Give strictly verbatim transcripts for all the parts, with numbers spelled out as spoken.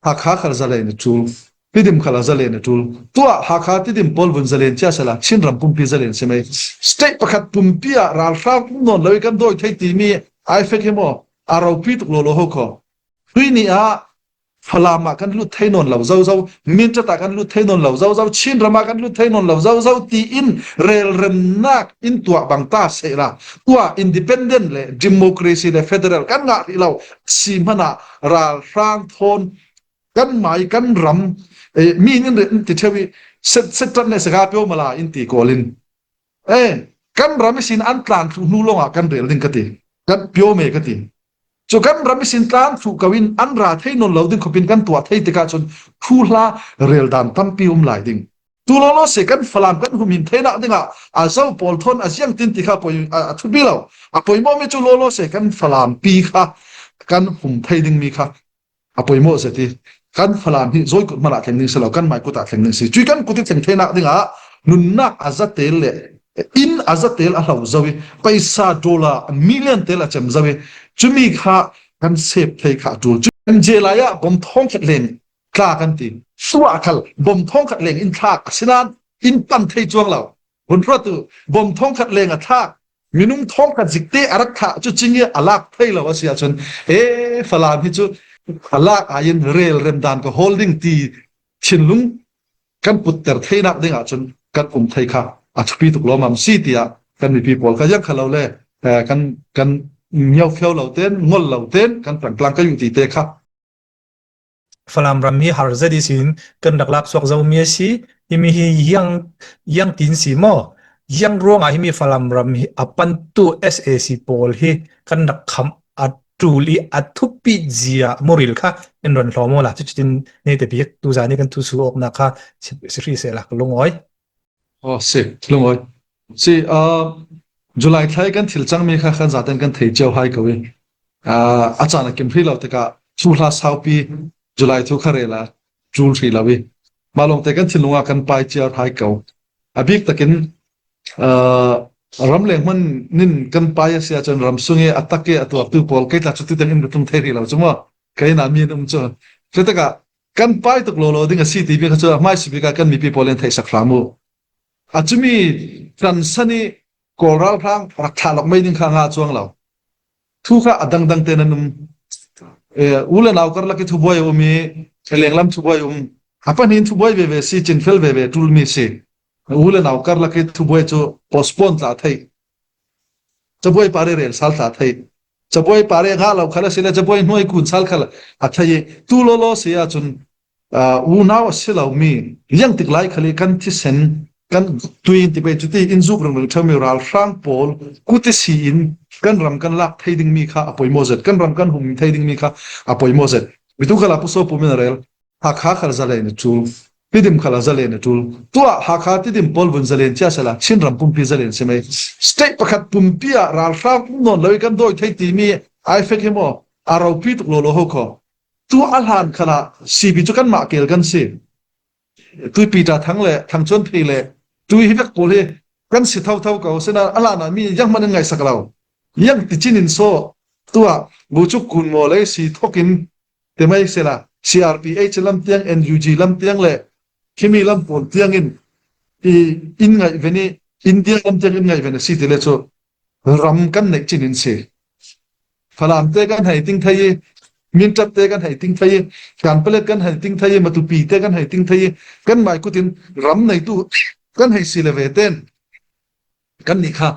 Hakha khal zalen a tul, Tidim khal a zalen a tul. Tua Hakha Tidim pawl vun zalen cia sela, Chin ram pumpi zalen si mai. State pakhat pumpi ah ralhrang um nawn lo i kan dawi thei timi ai fek hi maw? A ropi tuk lo lo ho kho. Tui ni ah Falam ah kan lut thei nawn lo zo zo, Mindat ah kan lut thei nawn lo zo zo, Chin ram ah kan lut thei nawn lo zo zo, ti in relremnak in tuah bang ta sela, tua independent le democracy le federal kan ngah rih lo si hmana ralhrang thawn kan mai kan ram, eh, mi nin re ti theu i set set tat ne sega pio mala in ti kolin. Eh, kan ram i sin an tlan thu hnu longa kan rel ding ka ti. Kan pio me ka ti. Chu kan ram i sin tlan thu kawin an ra thei nawn lo ding khopin kan tuah thei tikah chun thuhla rel dan tampi um lai ding. Tu lo lo se kan Falam kan hum hin theinak dingah a zo pawl thawn a ziang tin ti kha poi, a, a thupi lo. A poimawh mi chu lo lo se kan Falam pi kha kan hum thei ding mi kha a poimawh zet i kan Falam hi zawi kut hmanah thleng ding si lo, kan mai kutah thleng ding si. Cui kan kut i thleng theinak dingah nunnak a za tel le in a za tel a hlo zo i paisa dollar million tel a cem zo i cumi kha kan sep thei kha a tul. Cu M J lai ah bom thawng khat leng tla kan ti. Suah khal bom thawng khat leng in thlak a sinan in pan thei cuang lo. Hun hruatu bom thawng khat leng a thlak, minung thawng khat zikte a rak thah cu cing i a lak thei lo a si ahcun, e, Falam hi cu a lak ai in relrem dan ka hawl ding ti thinlung kan putter theinak ding ahcun kan um thei kha a thupi tuk lawmam si tiah kan mipi pawl kha ziang kha lo le, eh, kan, kan nyofiau lo ten, ngol lo ten, kan tlangtlang ka yuh ti te kha. Falam ram hi har zet ihsin kan rak lak suak zomi a si. Himi hi ziang, ziang tin si maw? Ziang ruangah himi Falam ram hi a pantu S A C pawl hi kan rak khamh a tul i a thupi zia muril kha in ron hlawm awla. Cutin neite bik tuzan i kan thusuh awknak kha si, si hri sehla ka lungawi. Aw, si, lungawi. Si, ah, July thla i kan thil cangmi kha kan zaten kan thei cio hai ko i, ah, a caan a kim hri lo tikah thuhla saupi July thu kha rel a tul hri lo i, mah lawngte kan thinlung ah kan pai cio hai ko. A bik takin, ah, ramleng hman nin kan pai a si ahcun ram sung i a tak i a tuartu pawl kei tla cu tuten in ka tlung thei rih lo cu maw? Kei na mi an um cu. Cutikah kan pai tuk lawlaw ding a si timi kha cu a hmaisabik ah kan mipi pawl in theihsak hram uh. A cumi tansan i Kawl ralhrang rak thlah lawk mai ding kha a ngah cuang lo. Thu kha a dangdang tein an um. Eh, u le nau karlak i thubuai a um i, lenglam thubuai a um. A pahnih in thubuai veve si, cinfel veve ṭulmi si. U le nau karlak i thubuai cu postpone tla theih. Cabuai pare rel sal tla theih. Cabuai pare ngah lo khal a si le cabuai hnuai kun sal khal a theih i tu lawlaw si ahcun, aa, unau a si lomi, liangtik lai khal i kan thisen, kan tui in ti pei cuti in zuk ringring ṭheumi ralhrang pawl kut i si in kan ram kan lak thei dingmi kha a poimawh zet, kan ram kan hum thei dingmi kha a poimawh zet. Bitu khal a pusaw pum in a rel. Hakha khal zalen a ṭul, Tidim khal a zalen a ṭul. Tuah Hakha Tidim pawl vun zalen cia sela, Chin ram pumpi zalen si mai. State pakhat pumpi ah ralhrang um nawn lo i kan dawi thei timi ai fek hi maw? A ropi tuk lawlaw ho kho. Tu a hlan khalah C P cu kanmah kel kan si. Tui Peter Thang le Thang Cuan Phei le tui hi vek pawl hi kan si thotho ko. Sina a hlan ah mi zianghman in ngaihsak lo. Ziang ticin in saw tuah bucuk kun maw lei si thokin ti mai sela, C R P H lam tiang, N U G lam tiang le khimi lam pawl tiang in i in ngaih ven i India lam tiang in ngaih ven a si ti le cu ram kan neih cin in si. Falam te kan hei ting thei i, Mindat te kan hei ting thei i, Kanpalet kan hei ting thei i, Matupi te kan hei ting thei i, kan mai kut in ram neitu kan hei si le ve ten kan nih kha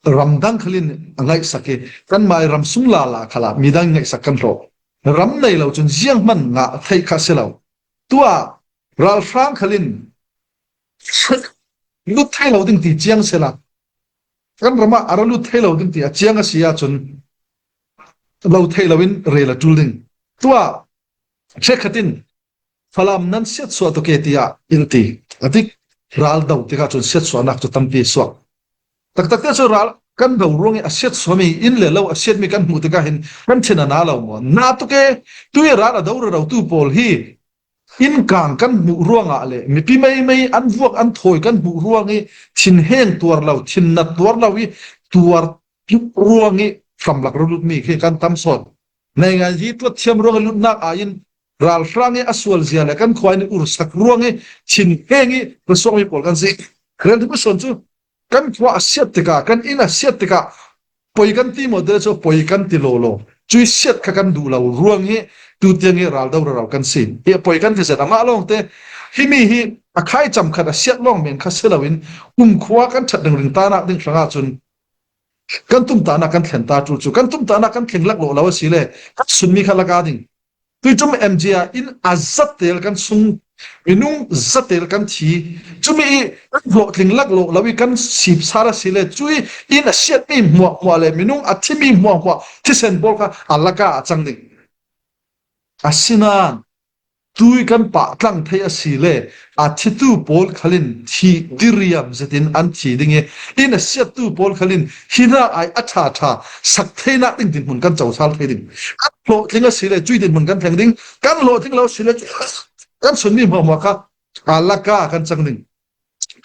ramdang khal in a ngaihsak i, kan mai ram sung lala khalah midang in ngaihsak kan hlawh. Ram nei lo cun zianghman ngah theih kha si lo. Tuah ralhrang khal in lut thei lo ding ti ciang sela, kan ram ah a ra lut thei lo ding ti a ciang a si ahcun lo thei lo in rel a ṭul ding. Tuah hrekkhat in Falam nan siatsuah tuk e tiah in ti. A dik ral do tikah cun siatsuahnak cu tampi suak. Taktak te cu ral kan do ruang i a siatsuahmi in le lo a siatmi kan hmuh tikah hin kan thin a na lo maw? Na tuk e, tu i ral a do rero tu pawl hi innkang kan hmuh ruangah le mipi meimei an vuak an thawi kan hmuh ruang i thinheng tuar lo, thinnat tuar lo i tuar ruang i hramlak ralutmi khi kan tam sawn. Naingan hi tuat thiam ruang i lutnak ah in ralhrang i a sual zia le kan khua in i ursak ruang i thinheng i rusuakmi pawl kan si. Rel thu sawn cu kan khua a siat tikah, kan inn a siat tikah poi kan ti maw, te cu poi kan ti lawlaw. Cui siat kha kan duh lo ruang hi tutiang i raldo rero kan si. Hi a poi kan ti zet amah lawngte, himi hi a khai cam khat a siat lawng men kha si loin kumkhua kan ṭhat ringring tanak ding hrangah cun kan tumtahnak kan thlen ta ṭul cu, kan tumtahnak kan thleng laklawh lo asile kan sunmi kha lak a ding. Tuicum M G ah inn a zatel kan sung, minung zatel kan thi. Cumi i kan hlawhtling laklawh lo i kan sip sal asile, cui inn a siatmi hmuahhmuah le minung a thimi hmuahhmuah thisen pawl kha a lak ah a cang ding. Asinain tui kan pah tlang thei asile, a thitu pawl khalin thih diriam zetin an thi ding i, inn a siattu pawl khalin hi hna ai a ṭha ṭha sak theinak ding dinhmun kan co sal thei ding. Kan hlawhtling asile, cui dinhmun kan thleng ding. Kan hlawhtling lo asile, kan sunmi hmuahhmuah kha a lak ah kan cang ding.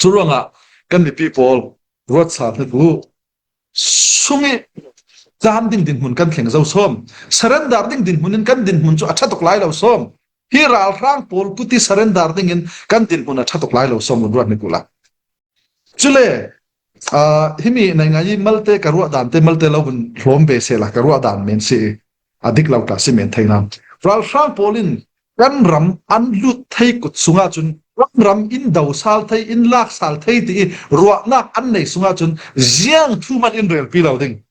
Cu ruangah kan mipi pawl ruat sal hna u. Sung i caan ding dinhmun kan thleng zo sawm. Surrender ding dinhmun in kan dinhmun cu a ṭha tuk lai lo sawm. Hi ralhrang pawl kuti surrender ding in kan dinhmun a ṭha tuk lai lo sawm, vun ruat hnik uhla. Cule, aa, himi naingai i malte ka ruah dan te, malte lo vun hlawm ve sehla, ka ruah dan men si i a dik lo tla si men thei hna. Ralhrang pawl in kan ram an lut thei kut sungah cun kan ram in do sal thei, in lak sal thei ti i ruahnak an nei sungah cun ziang thu hmanh in relpi lo ding.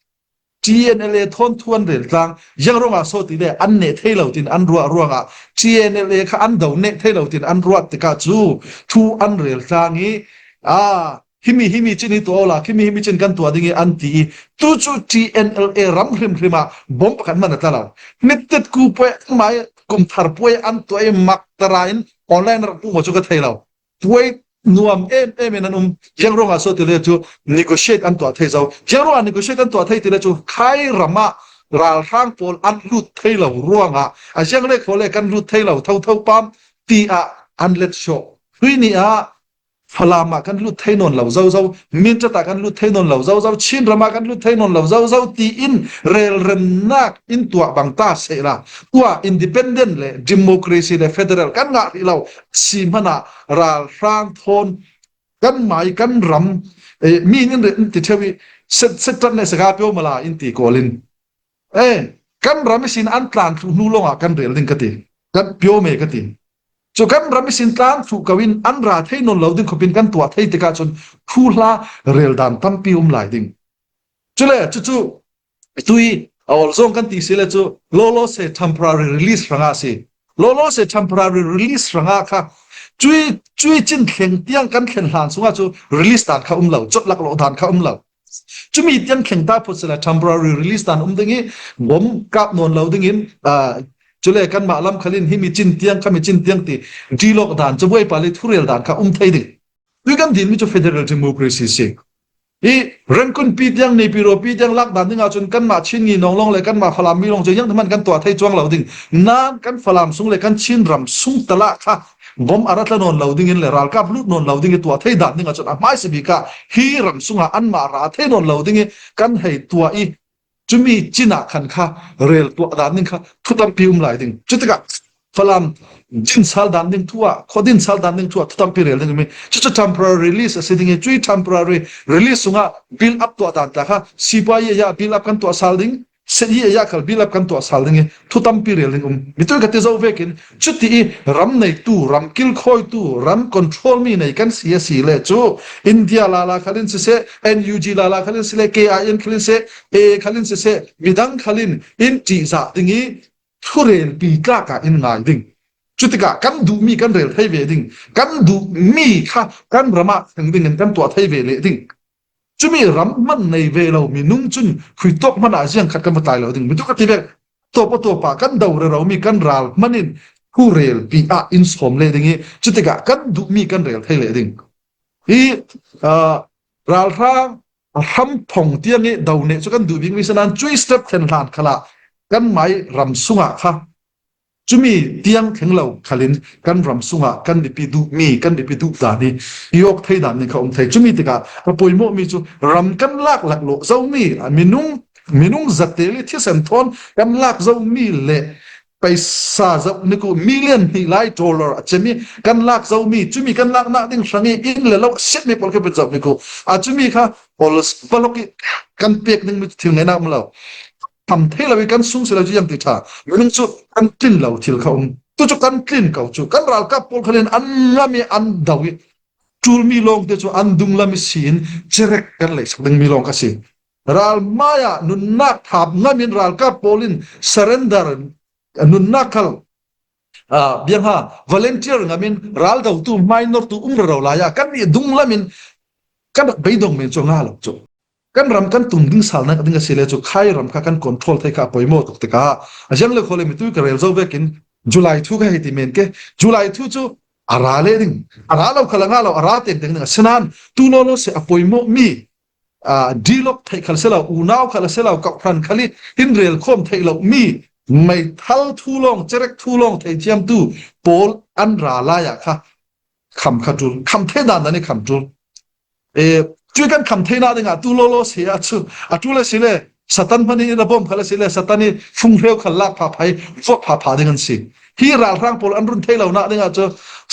T N L A thawn thu an rel tlang, ziang ruangah so ti le an neh thei lo tin an ruah ruangah T N L A kha an do neh thei lo tin an ruat tikah cu thu an rel tlang i, aa, himi himi cin i tuah awla, himi himi cin kan tuah ding i an ti i, tu cu T N L A ram hrimhrim ah bom pakhat hmanh a tla lo. Mittet ku puai, anmai kumthar puai an tuah i, maktara in online rak pu maw cu ka thei lo. Puai nuam em em in an um. Ziang ruangah so ti le cu negotiate an tuah thei zo. Ziang ruangah negotiate an tuah thei ti le cu khai ram ah ralhrang pawl an lut thei lo ruangah a ziang le kho le kan lut thei lo thotho pam ti ah an let sawh. Tui ni ah Falam ah kan lut thei nawn lo zozo, Mindat ah kan lut thei nawn lo zozo, Chin ram ah kan lut thei nawn lo zozo tiin relremnak in tuah bang ta sehla, tuah independent le democracy le federal kan ngah rih lo si hmanh ah ralhrang thawn kan mai kan ram, eh, mi in in re in ti ṭheu i set, set ṭan le saka pio mala in ti kawl in, eh, kan ram ihsin an tlan thluh hnu lawngah kan rel ding ka ti, kan pio me ka ti. Cu kan ram ihsin tlan thluh ko in an ra thei nawn lo ding khawpin kan tuah thei tikah cun thuhla rel dan tampi um lai ding. Cule cucu tui a ol zong kan ti si le cu lawlaw se temporary release hrangah si. Lawlaw se temporary release hrangah kha cui, cui cin thleng tiang kan thlen hlan sungah cu release dan kha um lo, cawt laklawh dan kha um lo. Cumi tiang thleng ta phawt sila temporary release dan um ding i bom kap nawn lo ding in, aa, cule kanmah lam khalin himi cin tiang, khami cin tiang ti dilawk dan, cabuai pali thurel dan kha um thei ding. Tui kan dinmi cu federal democracy si. I Rangoon pi tiang, Naypyidaw pi tiang lak dan ding ahcun kanmah Chin ngi nawn lawng le kanmah Falam mi lawng cu ziang hmanh kan tuah thei cuang lo ding. Nan kan Falam sung le kan Chin ram sung talah kha bom a ra tla nawn lo ding in le ralkap lut nawn lo ding i tuah thei dan ding ahcun a hmaisa bik ah hi ram sungah anmah ra thei nawn lo ding i kan hei tuah i cumi cin ah khan kha rel tuah dan ding kha thu tampi um lai ding. Cutikah Falam din sal dan ding thu ah, khua din sal dan ding thu ah thu tampi rel ding um i, cucu temporary release a si ding i, cui temporary release sungah build up tuah dan ta kha sipuai i a build up kan tuah sal ding, set i a khal build up kan tuah sal ding i, thu tampi rel ding um. Mitui ka ti zo vekin, cuti i ram neitu, ram kilkhawitu, ram control mi nei kan si a si le cu, India lala khalin siseh, N U G lala khalin siseh, K I N khalin siseh, A A khalin siseh, midang khalin in ṭihzah ding i thurelpi tlak ah in ngai ding. Cutikah kan duhmi kan rel thei ve ding. Kan duhmi kha kan ram ah thleng ding in kan tuah thei ve leh ding. Cumi ram hmanh nei ve lo minung cun khuitawk hmanh ah ziang khat kan va tlai lo ding. Mitui ka ti vek, tawp a tawp ah kan do rero mi kan ral hmanh in thurelpi ah in sawm leh ding i, cutikah kan duhmi kan rel thei leh ding. Hi, aa, ralhrang a hramthawng tiang i do neh cu kan duh bikmi si nan cui step thlen hlan khalah kan mai ram sungah kha cumi tiang thleng lo khalin kan ram sungah kan mipi duhmi, kan mipi duh dan i i awk thei dan ning kha um thei. Cumi tikah a poimawhmi cu ram kan lak laklawh zomi, minung, minung zatel i thisen thawn kan lak zomi le paisa zoh ni ku, million hnih lai dollar a cem i kan lak zo mi, cumi kan lakna ding hrang i inn le lo a siat mi pawl kha pet zoh ni ku. A cumi kha pawl va lawk i kan pek ding mi thil ngei nak um lo. Kham thei lo i kan sung si lo cu ziang ti ṭha. Minung cu kan tlin lo thil kha um. Tu cu kan tlin ko cu kan ralkap pawl khalin an ngam i an do i ṭul mi lawngte cu an dunglam i si in cerek kan leihsak ding mi lawng kha si. Ral hmai ah nunnak thap ngam in ralkap pawl in surrender, nunnak khal, ah, biang ha, volunteer ngam in ral dotu hmai nortu um rero lai ah kan nih dunglam in kan rak beidong men cu a nga lo cu. Kan ram kan tum ding sal nak ding a si le cu khai ram kha kan control thei kha a poimaw tuk tikah a ziang le khaw le mi tu ka rel zo vekin July thu ka hei ti men ke. July thu cu a ra le ding, a ra lo khal a nga lo, a ra tengteng ding a si nain tu lawlaw si a poimaw mi, aa, dilok theih khal si lo, unau khal a si lo, kawhhran khal i in rel khawm theih lo mi meithal thu lawng, cerek thu lawng thei thiamtu pawl an ra lai ah kha kham kha ṭul, kham thei dan dan i kham ṭul. E, cui kan kham theinak dingah tu lawlaw si ah cu a ṭul a si le Satan hmanh i in a bawm khal a si le Satan i funghreu khal lak phapha i vuak phapha ding an si. Hi ralhrang pawl an run thei lo nak dingah cu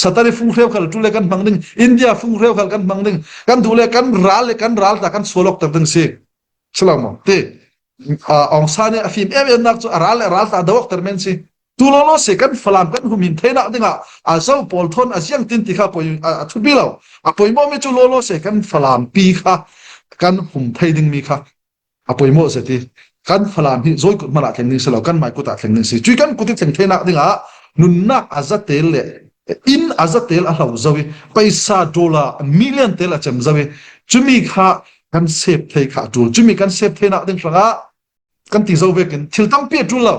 Satan i funghreu khal a ṭul le kan hmang ding, India funghreu khal kan hmang ding, kan duh le kan ral le kan ral ta kan sual awkter ding si. Si lo maw? Ti. Ah, Aung San i a fim em em nak cu a ral le a ral ta a do awkter men si. Tu lawlaw si kan Falam kan humhim theinak dingah a zo pawl thawn a ziang tin ti kha poi, a, a thupi lo. A poimaw mi cu lawlaw si kan Falam pi kha kan hum thei ding mi kha a poimaw zet i kan Falam hi zawi kut hmanh ah thleng ding si lo, kan mai kut ah thleng ding si. Cui kan kut i thleng theinak dingah nunnak a zatel le inn a zatel a hlo zo i paisa dollar million tel a cem zo i cumi kha kan sep thei kha a ṭul. Cumi kan sep theinak ding hrangah kan ti zo vekin thil tampi a ṭul lo.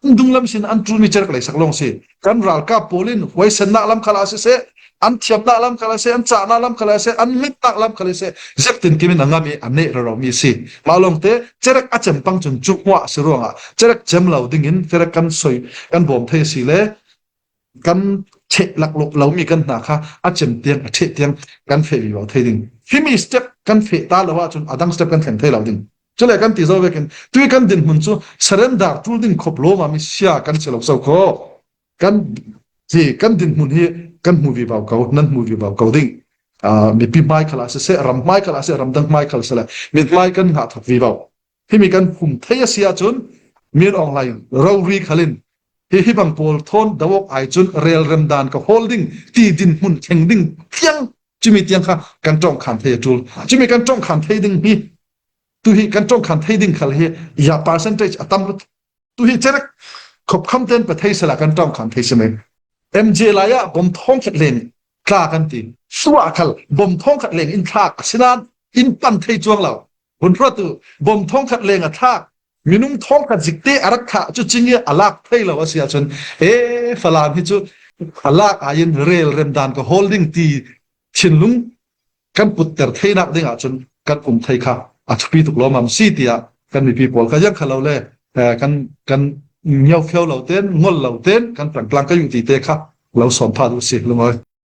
An dunglam sin an ṭulmi cerek leisak lawng si. Kan ralkap pawl in huaisennak lam khal ah siseh, an thiamnak lam khal ah siseh, an cahnak lam khal ah siseh, an ngetnak lam khal ah siseh, ziaktin kim in a ngam i a neh rero mi si. Mah lawngte cerek a cem pang cun cu hmuah a si ruangah cerek cem lo dingin cerek kan soi, kan bawm thei a si le kan ṭheh lak lo, lomi kan hna kha a cem tiang, a ṭheh tiang kan feh vivo thei ding. Himi step kan feh ta lo ahcun a dang step kan thleng thei lo ding. Cule kan ti zo vekin tui kan dinhmun cu surrender ṭul ding khop lawmam i sia kan si lo so kho. Kan ti, kan dinhmun hi kan hmu vivo ko, nan hmu vivo ko ding. Aa, mipi hmai khal ah siseh, ram hmai khal ah siseh, ramdang hmai khal siseh, mi hmai kan ngah thok vivo. Himi kan hum thei a si ahcun Min Aung Hlaing rori khal in hi, hi bang pawl thawn do awk ai cun relrem dan ka hawl ding ti dinhmun thleng ding tiang, cumi tiang kha kan ṭawngkhan thei a ṭul. Cumi kan ṭawngkhan thei ding hi, tu hi kan ṭawngkhan thei ding khal hi ya percentage a tam lut. Tu hi cerek khopkham tein pe thei sela kan ṭawngkhan thei si men. M J lai ah bom thawngkhat leng tla kan ti. Suah khal bom thawngkhat leng in thlak a si nain in pan thei cuang lo. Hun hruatu bom thawngkhat leng a thlak, minung thawngkhat zikte a rak thlah cu cing i a lak thei lo a si ahcun, e, Falam hi cu a lak ai in relrem dan ka hawl ding ti thinlung kan putter theinak ding ahcun kan um thei kha a thupi tuk lawmam si tiah kan mipi pawl kha ziang kha lo le, eh, kan, kan ngiaufiau lo ten, ngol lo ten, kan tlangtlang ka yuh ti te kha lo sawm pha duh si, lungawi.